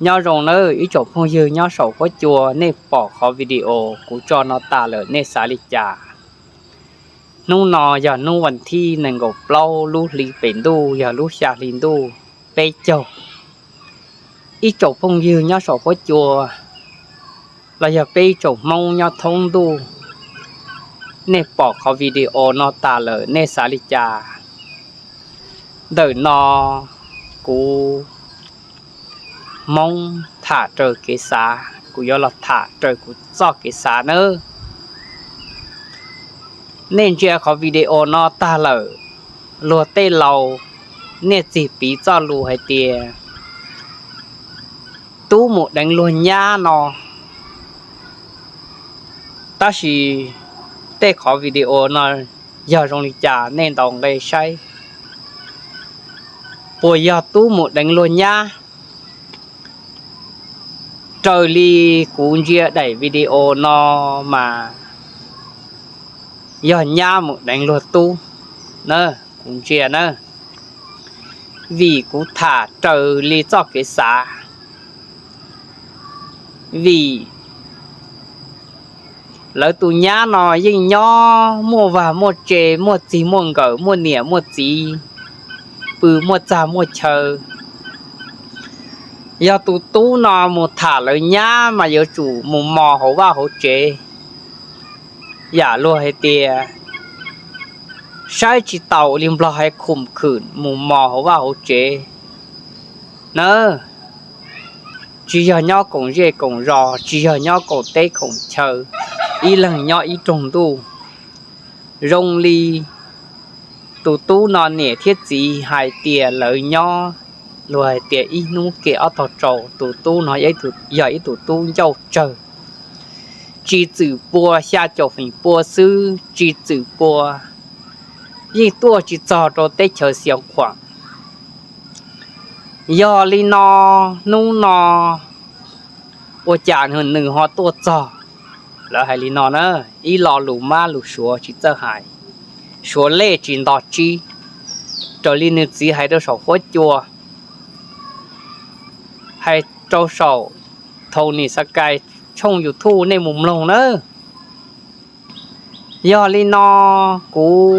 Nyob zoo nawb ib tsoom phooj ywg nyob saum huab cua, nej pom qhov video kuv tso no tas lawm nej xav li cas? Hnub no yog hnub vas thib nees nkaum plaub lub hli pem ntuj yog lub xya hli ntuj peb caug. Ib tsoom phooj ywg nyob saum huab cua los yog peb ib tsoom Hmoob nyob thoob ntuj, nej pom qhov video no tas lawm nej xav li cas? Ntawm no kuv Hmoob tham raws kev xav, kuv yuav los tham raws kuv txoj kev xav nawb. Nej ntsia qhov video no tag lawm, luag tej laus niaj txig piv txoj lus hais tias tub mus deev luag nyab no, tab sis tej qhov video no yog zoo li cas nej ntaus nqe saib. Puas yog tub mus deev luag nyab? Raws li kuv ntsia daim video no mas yog nyab mus deev luag tub na, kuv ntsia na, vim kuv tham raws li txoj kev xav, vim lawv tus nyab no yeej nyob muaj vag muaj tse, muaj txig muaj nkawm, muaj niam muaj txiv, pw muaj txag muaj chaw. Yog tus tub no mus tham lawv nyab mas yuav tsum mus mos hauv vaj hauv tsev, yam luag hais tias saib tsis taus li nplog hais khum khwm mus mos hauv vaj hauv tsev na. Tsis yog nyob koom zej koom zos, tsis yog nyob koom teb koom chaw, ib leeg nyob ib roog ntuj. Zoo li tus tub no niam thiab txiv hais tias lawv nyob, luag hais tias ib hnub ke ob tog tsaus, tus tub no yog ib tug tub ncauj tsawg, tsis txwm pua, xya caum feem pua xwb, tsis txwm pua, yeej tuaj tsis txog rau teb chaws Xiav Khuam. Yog li no, hnub no ua cas nws ho tuaj txog? Lawv hais li no na, ib lo lus mab lus suav tsis txawj hais, suav lej tsis nto tsib, raws li nws txiv hais rau saum huab cua, hais rau saum Tony Sakai tshooj YouTube nej mus mloog nawb. Yog li no, kuv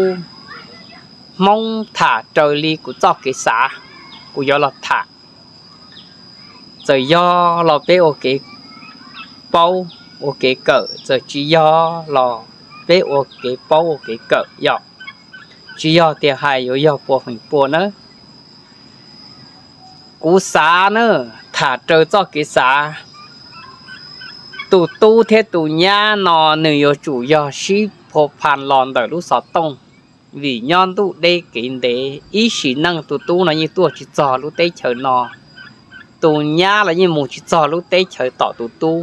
Hmoob tham raws li kuv txoj kev xav, kuv yuav los tham. Txawm yog los peb ua kev paub ua kev kawm, txawm tsis yog los peb ua kev paub ua kev kawm yom. Tsis yog tias hais yuav yog pua feem pua nawb. Kuv xav na, tham raws txoj kev xav, tus tub thiab tus nyab no nws yuav tsum yog sib phua pha los ntawm lub xov tooj, vim nyob ntuj deb kev ntev, ib sim neej tus tub no yeej tuaj tsis txog lub teb chaws no, tus nyab los yeej mus tsis txog lub teb chaws tom tus tub,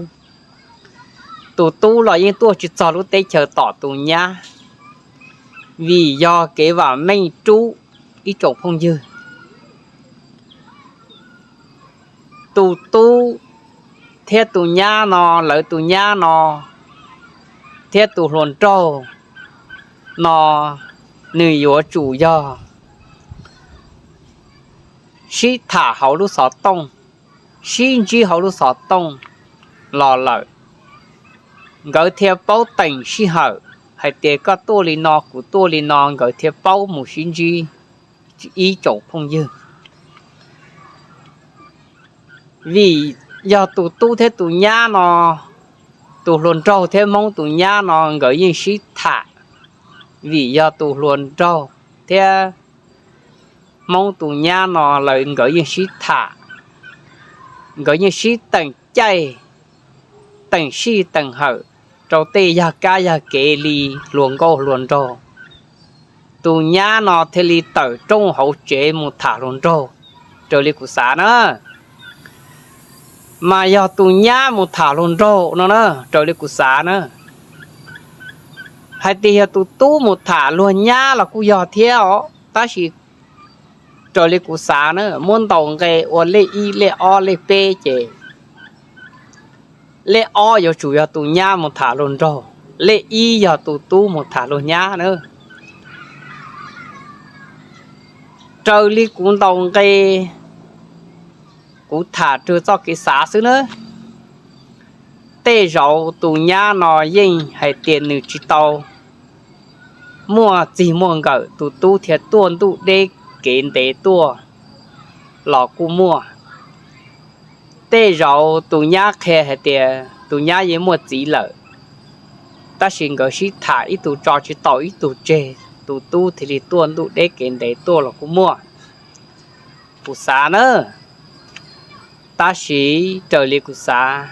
tus tub los yeej tuaj tsis txog lub teb chaws tom tus nyab, vim yog kev vam meej rub ib tsoom phooj ywg. Tus tub thiab tus nyab no, lawv tus nyab no thiab tus hluas nraug no, nws yuav tsum yog sib tham hauv lub xov tooj, sib ntsib hauv lub xov tooj los lawm, nkawd thiaj paub teem sij hawm hais tias koj tuaj li no kuv tuaj li no, nkawd thiaj paub mus sib ntsib ib tsoom phooj ywg. Vim yog tus tub thiab tus nyab no, tus hluas nraug thiab hmoob tus nyab no nkawd yeej sib tham, vim yog tus hluas nraug thiab hmoob tus nyab no lawv nkawd yeej sib tham, nkawd yeej sib teem caij, teem sij teem hawm rau tej yog kab yog kev li hluas nkauj hluas nraug. Tus nyab no thiaj li tawm rooj hauv tsev mus tham hluas nraug, raws li kuv xav na. Mas yog tus nyab mus tham hluas nraug no na, raws li kuv xav na. Hais tias yog tus tub mus tham luag nyab los kuj yog thiab os, tab sis raws li kuv xav na, muab ntaus nqe ua lej ib lej ob lej peb ces lej ob yuav tsum yog tus nyab mus tham hluas nraug, lej ib yog tus tub mus tham luag nyab na. Raws li kuv ntaus nqe Kuv tham rau txoj kev xav xwb na. Tej zaum tus nyab no yeej hais tias nws tsis tau muaj txij muaj nkawm, tus tub thiaj tuaj ntuj deb kev ntev tuaj los kuj muaj. Tej zaum tus nyab qhia hais tias tus nyab yeej muaj txiv lawm, tab sis nkawd sib tham ib tug tso tsis tau ib tug tseg, tus tub thiaj li tuaj ntuj deb kev ntev tuaj los kuj muaj. Kuv xav na, tab sis raws li kuv xav,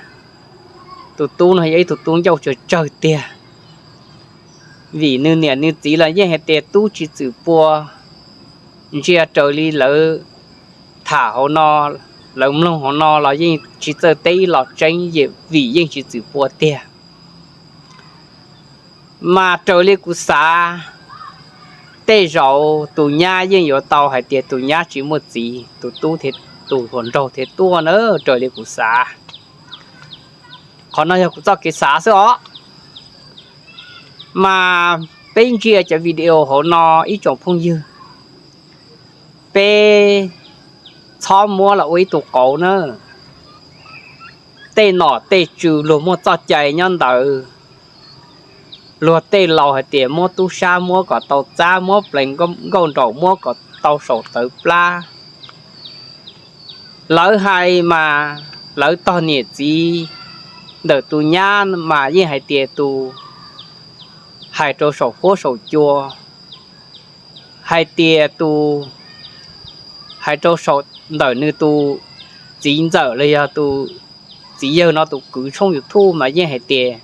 tus tub no yog ib tug tub ncauj tsawg tsawg tiag, vim nws niam nws txiv los yeej hais tias tub tsis txwm pua. Ntsia raws li lawv tham hauv no, lawv mloog hauv no los yeej tsis txawj teb ib los tseeb, vim yeej tsis txwm pua tiag. Mas raws li kuv xav, tej zaum tus nyab yeej yuav tau hais tias tus nyab tsis muaj txiv, tus tub thiaj, tus hluas nraug thiaj tuaj na, raws li kuv xav. Qhov no yog kuv txoj kev xav xwb os. Mas peb ntsia cov video hauv no ib tsoom phooj ywg, peb txhob muab los ua ib tug qauv na. Tej nom tej tswv luag muaj txoj cai nyob ntawd. Luag tej laus hais tias muab tub sab muab kom tau txab, muab plees nkauj nraum muab kom tau saum tawv plab. Lawv hais mas lawv tog niam txiv ntawm tus nyab mas yeej hais tias tus, hais rau saum huab saum cua, hais tias tus, hais rau saum ntawm nws tus txiv ntxawm los yog tus txiv yawg no tus kwv tshooj YouTube mas yeej hais tias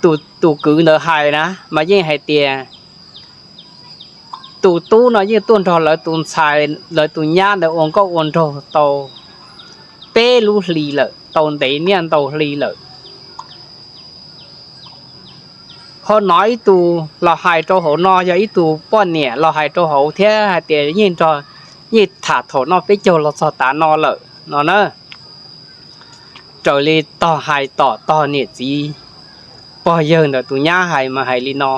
tus kwv ntawd hais na mas yeej hais tias tus tub no yeej tuaj nrog lawv tus ntxhais, lawv tus nyab ntawd ua nkauj ua nraug tau peb lub hli lawm, tau ntev niaj ntau hli lawm. Ho hnov ib tug los hais rau hauv no yog ib tug poj niam los hais rau hauv thiab hais tias yeej nrog, yeej tham thaum no peb caug los txog tav no lawm no na. Raws li tog hais tom tog niam txiv pog yawg ntawm tus nyab hais mas hais li no,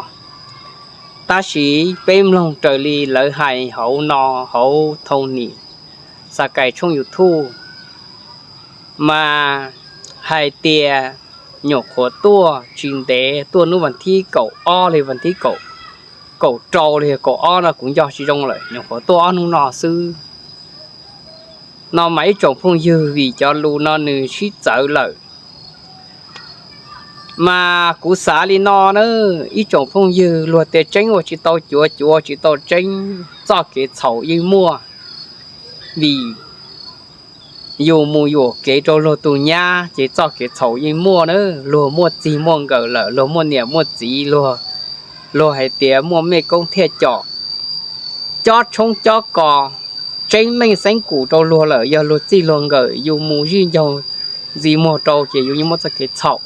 tab sis peb mloog raws li lawv hais hauv no, hauv thoo nim xa kais tshooj YouTube mas hais tias nyuam qhuav tuaj tsis ntev, tuaj hnub vas thib kaum ob li vas thib kaum rau li kaum ob no kuv nco tsis zoo lawm, nyuam qhuav tuaj ob hnub no xwb no mas ib tsoom phooj ywg, vim cov lus no nws sib txawv lawm. Mas kuv xav li no na, ib tsoom phooj ywg, luag tias tseeb ua tsis tau cuav, cuav ua tsis tau tseeb, txoj kev txhaum yeej muaj. Vim yus mus yuam kev rau luag tus nyab ces txoj kev txhaum yeej muaj na. Luag muaj txij muaj nkawm lawm, luag muaj niam muaj txiv, luag, luag hais tias muaj mej koob thiaj com, cob tshoob cob kos, tseeb meej xeeb kum rau luag lawm, yog luag txij luag nkawm yus mus zij ncaug ntxi muag rau ces yus yeej muaj txoj kev txhaum.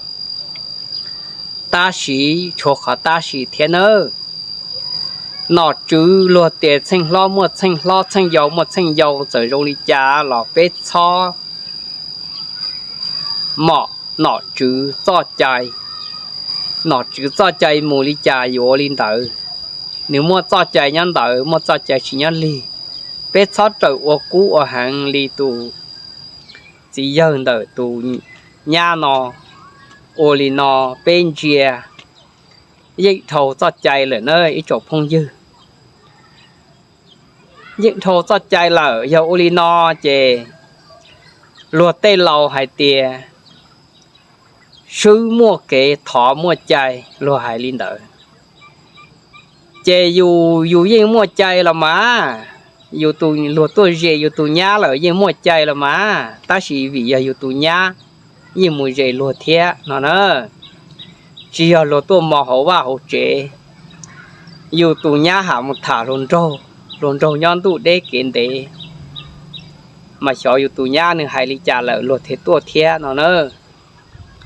Tab sis tshuav qhov tab sis thiab nawb. Nom tswv luag tias txheej hlob muaj txheej hlob, txheej yau muaj txheej yau, txawm zoo li cas los peb txhob mom nom tswv txoj cai. Nom tswv txoj cai mus li cas yuav ua li ntawd. Nws muaj txoj cai nyob ntawd, muaj txoj cai tsis nyob lig. Peb txhob rawm ua kub ua heev li tus txiv yawg ntawm tus nyab no. Ua li no peb ntsia yeej dhau txoj cai lawm na ib tsoom phooj ywg. Yeej dhau txoj cai lawm, yog ua li no ces luag tej laus hais tias swb muaj kev thov muaj cai, luag hais li ntawd. Ces yus, yus yeej muaj cai los mas, yus tus, luag tuaj ze yus tus nyab lawm yeej muaj cai los mas, tab sis vim yog yus tus nyab yeej mus ze luag thiab no na. Tsis yog luag tuaj mos hauv vaj hauv tsev, yus tus nyab ham mus tham hluas nraug, hluas nraug nyob ntuj deb kev ntev, mas xyov yus tus nyab nws hais li cas lawm luag thiaj tuaj thiab no na.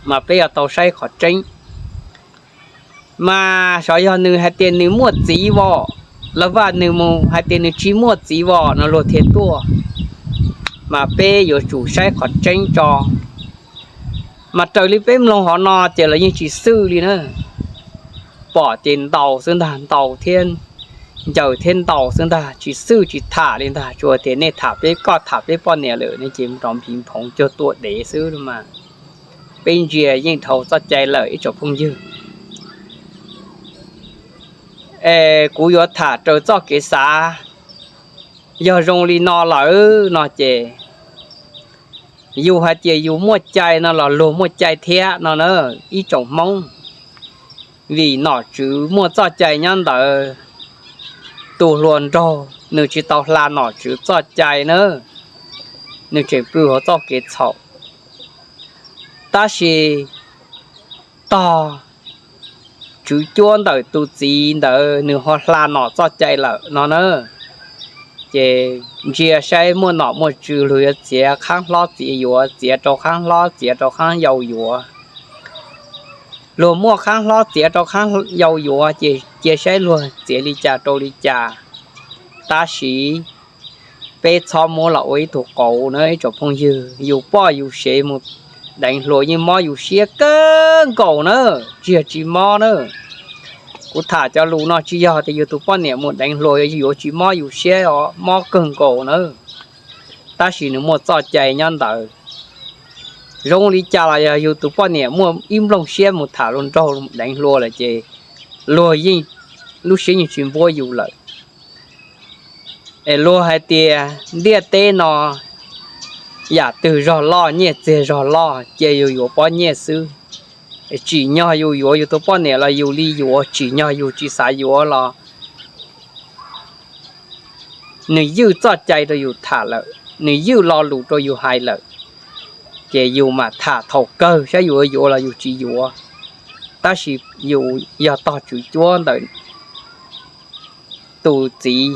Mas peb yuav tau saib qhov tseeb. Mas xyov yog nws hais tias nws muaj txiv vos, los vaj nws mus hais tias nws tsis muaj txiv vos no luag thiaj tuaj. Mas peb yuav tsum saib qhov tseeb tso. Mas raws li peb mloog hov no ces los yeej tsis xwj li na. Pom ces ntaus xwb ntag, ntaus thiab ncaws thiab ntaus xwb ntag, tsis xwj tsis tham li ntag, tsuas tias nej tham peb, koj tham peb poj niam lawm ne ces rov nphiv nphoov cuag tua dev xwb mas. Peb ntsia yeej dhau txoj cai lawm ib tsoom phooj ywg. Es kuv yuav tham raws txoj kev xav, yog zoo li no lawm no ces yus hais tias yus muaj cai no los luag muaj cai thiab no na, ib tsoom Hmoob. Vim nom tswv muaj txoj cai nyob ntawd, tus hluas nraug nws tsis tau hla nom tswv txoj cai na, nws tseem pw hauv txoj kev txhaum. Tab sis tog tswv cuab ntawm tus txiv ntawd nws ho hla nom txoj cai lawm no na, ces ntsia saib muaj nom muaj tswv luag yuav txiav qhaab hlob txiav yuav, txiav rau qhaab hlob txiav rau qhaab yau yuav. Luag muaj qhaab hlob txiav rau qhaab yau yuav ces cia saib luag txiav li cas rau li cas. Tab sis peb txhob muab los ua ib tug qauv na ib tsoom phooj ywg. Yus poj yus sev mus deev hluas yeej mob yus siab kawg nkaus na, tsis yog tsis mob na. Kuv tham cov lus no tsis yog tias yus tus poj niam mus deev hluas yuav tsis mob yus siab os, mob kawg nkaus na. Tab sis nws muaj txoj cai nyob ntawd. Zoo li cas los yog yus tus poj niam muaj ib nplooj siab mus tham hluas nraug deev hluas lawm ces luag yeej, lub siab yeej tsis npuab yus lawm. Es luag hais tias ntiaj teb no yam twg zog loj nyiaj txiag zog loj, cia yus yuav pob nyiaj xwb. Tsim nyog yus yuav yus tus poj niam los yus li yuav, tsim nyog yus tsis xav yuav los nws ywj txoj cai rau yus tham lawm, nws ywj lo lus rau yus hais lawm, ces yus mam tham thaum kawg saib yus yuav yuav los yus tsis yuav. Tab sis yus yog tog tswv cuab ntawm tus txiv,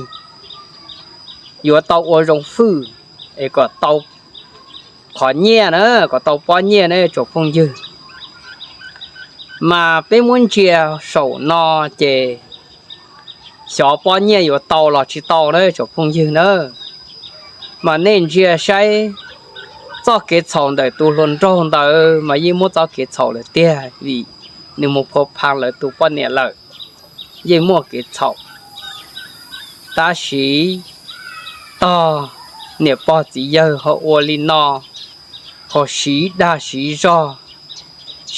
yuav tau ua zoo fwj es kom tau qhov nyiaj na, kom tau pob nyiaj na tsoom phooj ywg. Mas peb muab ntsia saum no ces xyov pob nyiaj yuav tau los tsis tau na tsoom phooj ywg na. Mas nej ntsia saib txoj kev txhaum ntawm tus hluas nraug ntawd mas yeej muaj txoj kev txhaum lawm tiag, vim nws mus phua pha lawv tus poj niam lawm, yeej muaj kev txhaum. Tab sis tog niam pog txiv yawg ho ua li no, ho siv dag siv zog,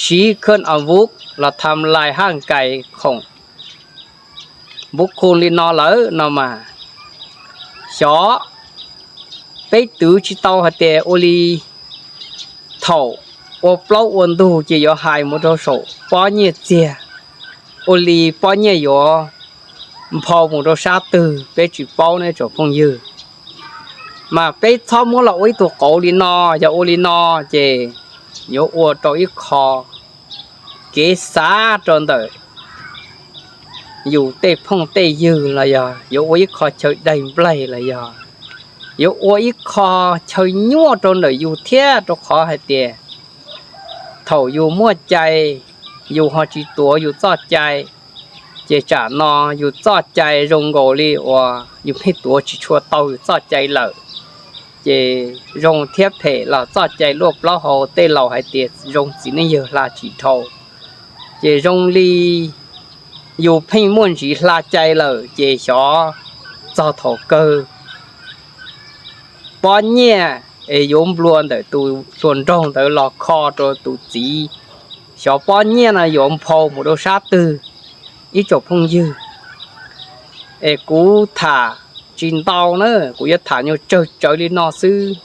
siv khawb a vuv los tham lais haj kais khoom npuv khu li no lawm no mas, xyov peb twv tsis tau hais tias ua li thaum ua plaub ua ntug ces yuav hais mus rau saum pob nyiaj txiag, ua li pob nyiaj yuav nphau mus rau sab twg peb tsis paub ne tsoom phooj ywg. Mas peb txhob muab los ua ib tug qauv li no, yog ua li no ces yuav ua rau ib qho kev xav rau ntawm yus tej phooj tej ywg los yog yuav ua ib qho chaw daig nplaig los yog yuav ua ib qho chaw nyuaj rau ntawm yus thiab, rau qhov hais tias thaum yus muaj cai, yus ho tsis tuav yus txoj cai, ces tsam no yus txoj cai zoo nkaus li uas yus pheej tuav tsis tshua tau yus txoj cai lawm. Ces zoo thiab phem los txoj cai luaj plaub hau, tej laus hais tias zoo txiv neej yawg hla tsis dhau. Ces zoo li yus pheej muaj ntsis hla cai lawm ces xyov txog thaum kawg pob nyiaj es yuav nplua ntawm tus hluas nraug ntawd los kho rau tus txiv, xyov pob nyiaj no yuav nphau mus rau sab twg, ib tsoom phooj ywg. Es kuv tham tsis ntau na, kuv yuav tham nyuag tsawg tsawv li no xwb.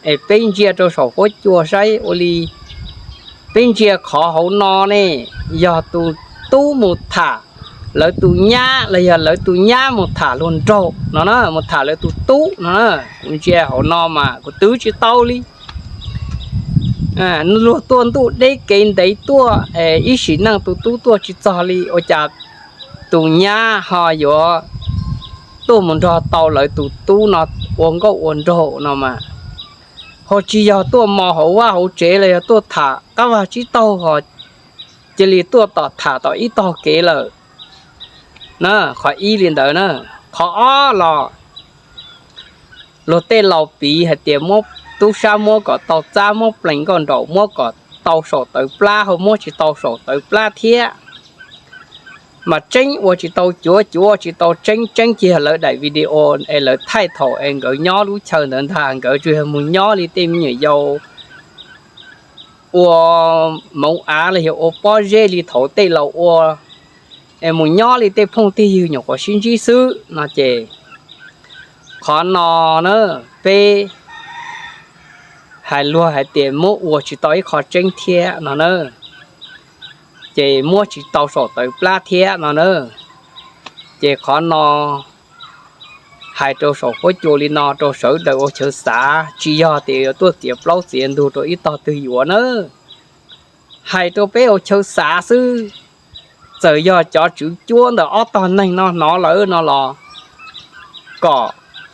Es peb ntsia rau saum huab cua saib ua li, peb ntsia qhov hauv no ne, yog tus tub mus tham lawv tus nyab los yog lawv tus nyab mus tham hluas nraug no na, mus tham lawv tus tub no na. Kuv ntsia hauv no mas kuv twv tsis tau li. Luag tuaj ntuj deb kev ntev tuaj, ib sim neej tus tub tuaj tsis txog li, ua cas tus nyab ho yuav tuaj mus nrog tau lawv tus tub no ua nkauj ua nraug no mas, ho tsis yog tuaj mos hauv vaj hauv tsev los yog tuaj tham qab vag tsib taug ho cia li tuaj tom tham tom ib tog kev lawm na. Qhov ib li ntawd na. Qhov ob los luag tej laus piv hais tias muab tub sab muab kom tau txab, muab plees nkauj nraum muab kom tau saum tawv plab, ho muab tsis tau saum tawv plab thiab. mas tseeb ua tsis tau cuav, cuav ua tsis tau tseeb, tseeb ces yog lawv daim video es lawv thaij thaum es nkawd nyob lub chaw ntawd ntag. Nkawd tsuas yog mus nyob li tej me nyuam yaus ua moov av los yog ua pob zeb li thaum tej laus ua, es mus nyob li tej phooj tej ywg nyuam qhuav sib ntsib xwb no ces qhov no na, peb hais luag hais tias muab ua tsis tau ib qho tseeb thiab no na, ces muab tsis tau saum tawv plab thiab no na. Ces qhov no hais rau saum huab cua li no rau sawv daws ua chaw xav, tsis yog tias yuav tuaj txiav plaub txiav ntug rau ib tog twg yuav na. Hais rau peb ua chaw xav xwb. Txawm yog cov tswv cuab ntawm ob tog neeg no hnov lawm no los kom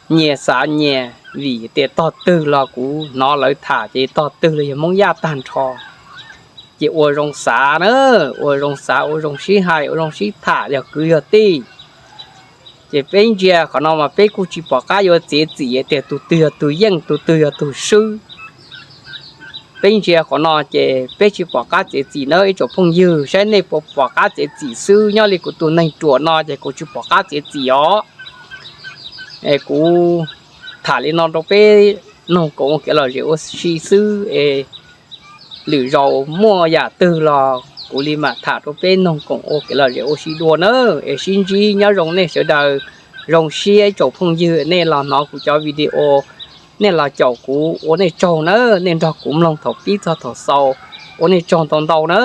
nyias xav nyias, vim tias tog twg los kuv hnov lawv tham ces tog twg los yog Hmoob Yaj tag nrho. Ces ua zoo xav na, ua zoo xav, ua zoo sib hais, ua zoo sib tham yog kwv yog tij. Ces peb ntsia qhov no mas peb kuj tsis pom qab yuav txiav txim tias tus twg yog tus yeej, tus twg yog tus swb. Peb ntsia qhov no ces peb tsis pom qab txiav txim na ib tsoom phooj ywg, saib nej puas pom qab txiav txim xwb. Nyob li kuv tus neeg ruam no ces kuv tsis pom qab txiav txim os. Es kuv tham li no rau peb noog koom ua kev lom zem ua si xwb es lwm zaus muaj yam twg los kuv li mam tham rau peb noog koom ua kev lom zem ua si dua na. Es sib ntsib nyob zoo nej sawv daws, zoo siab ib tsoom phooj ywg nej los hnov kuv cov video, nej los caum kuv, ua nej tsaug na, nej nrog kuv mloog thaum pib txog thaum xaus, ua nej tsaug ntau ntau na.